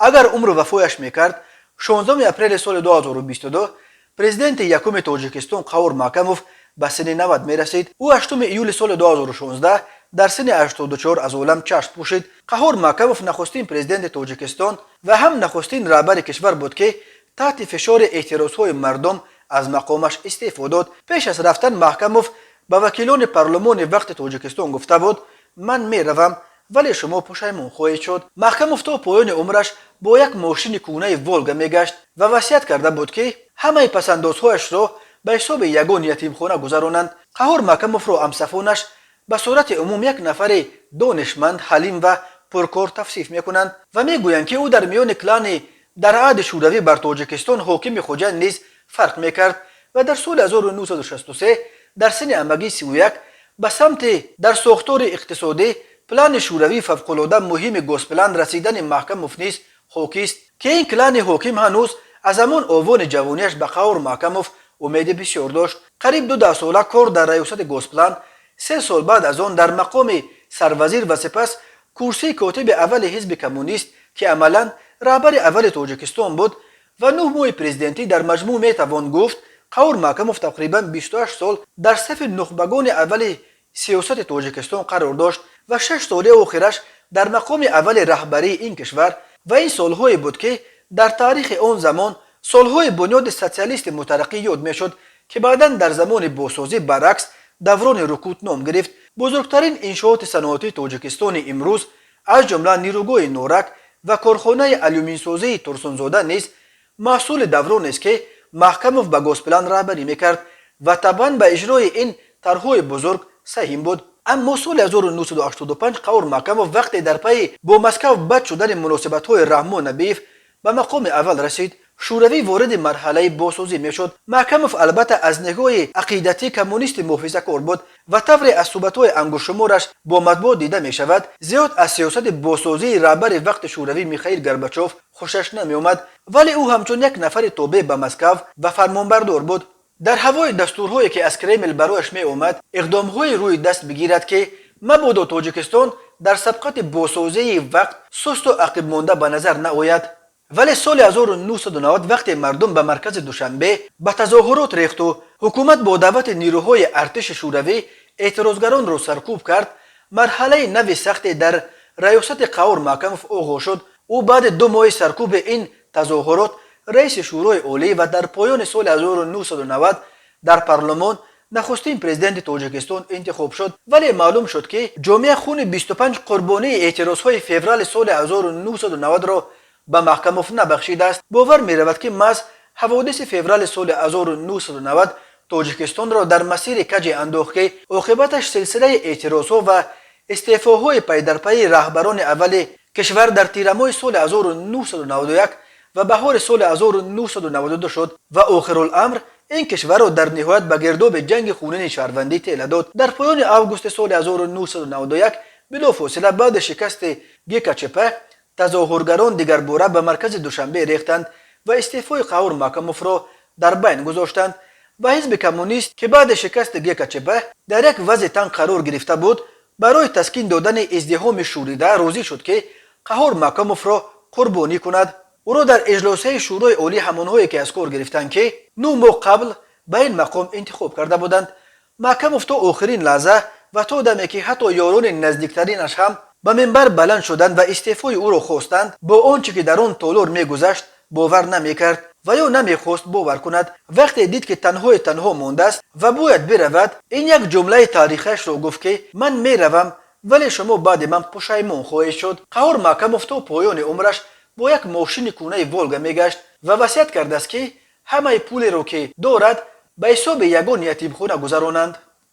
Агар умру вафояш мекард, 16 апрели соли 2022 президенти якуми Тоҷикистон Қаҳор Маҳкамов ба синни 90 мерасид. Ӯ 8 июли соли 2016 дар синни 84 аз олам чашм пӯшид. Қаҳор Маҳкамов нахустин президенти Тоҷикистон ва ҳам нахустин раҳбари кишвар буд, ки таҳти фишори эътирозҳои мардум аз мақомаш истеъфо дод. Пеш аз рафтан Маҳкамов ба вакилони парлумони вақти Тоҷикистон гуфта буд: «Ман меравам, вале шумо пушаймон хоҳед шуд». Маҳкамов то поёни умраш бо як мошини кӯнаи Волга мегашт ва васият карда буд, ки ҳамаи пасандозҳояшро ба ҳисоби ягон ятимхона гузаронанд. Қаҳор Маҳкамовро ҳамсафонаш ба сурати умум як нафари донишманд, ҳалим ва пуркор тавсиф мекунанд ва мегӯянд, ки ӯ дар миёни клани дар аҳди Шӯравӣ бар Тоҷикистон ҳокими Хуҷанд низ фарқ мекард ва дар соли 1963 дар синни амагӣ 31 ба самти дар сохтори иқтисодӣ плани шӯравии фавқулода муҳими Госплан расидани Маҳкамов низ ҳокист, ки ин клани ҳоким ҳанӯз аз ҳамон овони ҷавонияш ба Қаҳор Маҳкамов умеди бисёр дошт. Қариб 2 даҳсола кор дар раёсати Госплан, 3 сол баъд аз он дар мақоми сарвазир ва сипас курсии котиби аввали ҳизби коммунист, ки амалан раҳбари аввали Тоҷикистон буд, ва 9 моҳи президентӣ, дар маҷмӯъ метавон гуфт, Қаҳор Маҳкамов тақрибан 28 сол дар сафи нухбагони аввали сиёсати Тоҷикистон қарор дошт ва 6 соли охираш дар мақоми аввали раҳбарии ин кишвар. Ва ин солҳое буд, ки дар таърихи он замон солҳои бунёди социалисти мутараққӣ ёд мешуд, ки баъдан дар замони босозӣ баръакс даврони рукуд ном гирифт. Бузургтарин иншооти саноатии Тоҷикистони имрӯз, аз ҷумла нерӯгоҳи Норак ва корхонаи алюминсозии Турсунзода низ маҳсули давронест, ки Маҳкамов ба Госплан раҳбарӣ мекард ва табъан ба иҷрои ин тарҳҳои бузург саҳим буд. Аммо соли 1985 Қаҳор Маҳкамов вақте дар пайи бо Москав бад шудани муносибатҳои Раҳмон Набиев ба мақоми аввал расид, Шӯравӣ вориди марҳалаи босозӣ мешуд. Маҳкамов албатта аз нигоҳи ақидатӣ коммунисти муҳофизакор буд ва тавре аз суҳбатҳои ангуштшумораш бо матбуот дида мешавад, зиёд аз сиёсати босозии раҳбари вақти Шӯравӣ Михаил Горбачов хушаш намеомад, вале ӯ ҳамчун як нафари тобеъ ба Москав ва фармонбардор буд, дар ҳавои дастурҳое, ки аз Кремл барояш меомад, иқдомҳои рӯи даст бигирад, ки мабодо Тоҷикистон дар сабқати босозии вақт сусту ақибмонда ба назар наояд. Вале соли 1990, вақте мардум ба маркази Душанбе ба тазоҳурот рехту ҳукумат бо даъвати нерӯҳои артиши Шӯравӣ эътирозгаронро саркӯб кард, марҳалаи нави сахте дар раёсати Қаҳор Маҳкамов оғоз шуд. Ӯ баъди 2 моҳи саркӯби ин тазоҳурот раиси Шӯрои Олӣ ва дар поёни соли 1990 дар парлумон нахустин президенти Тоҷикистон интихоб шуд. Вале маълум шуд, ки ҷомеа хуни 25 қурбонии эътирозҳои феврали соли 1990-ро ба Маҳкамов набахшидааст. Бовар меравад, ки маҳз ҳаводиси феврали соли 1990 Тоҷикистонро дар масири каҷе андохт, ки оқибаташ силсилаи эътирозҳо ва истеъфоҳои пайдарпайи раҳбарони аввали кишвар дар тирамоҳи соли 1991 ва баҳори соли 1992 шуд ва охируламр ин кишварро дар ниҳоят ба гирдоби ҷанги хунини шаҳрвандӣ тела дод. Дар поёни августи соли 1991, билофосила баъди шикасти ГКЧП, тазоҳургарон дигарбора ба маркази Душанбе рехтанд ва истеъфои Қаҳор Маҳкамовро дар байн гузоштанд. Ва ҳизби коммунист, ки баъди шикасти ГКЧП дар як вазъи танг қарор гирифта буд, барои таскин додани издиҳоми шӯрида розӣ шуд, ки Қаҳор Маҳкамовро қурбонӣ кунад. Ӯро дар иҷлосияи Шӯрои Олӣ ҳамонҳое ки аз кор гирифтанд, ки 9 моҳ қабл ба ин мақом интихоб карда буданд. Маҳкамов то охирин лаҳза ва то даме, ки ҳатто ёрони наздиктаринаш ҳам ба минбар баланд шуданд ва истеъфои ӯро хостанд, бо он чӣ ки дар он толор мегузашт бовар намекард ва ё намехост бовар кунад. Вақте дид, ки танҳои танҳо мондааст ва бояд биравад, ин як ҷумлаи таърихиашро гуфт, ки «Ман меравам, вале шумо баъди ман пушаймон хоҳед шуд». Қаҳор Маҳкамов то поёни умраш бо як мошини кӯнаи Волга мегашт ва васият кардааст, ки ҳамаи пулеро, ки дорад, ба ҳисоби ягон ятимхона гузаронанд.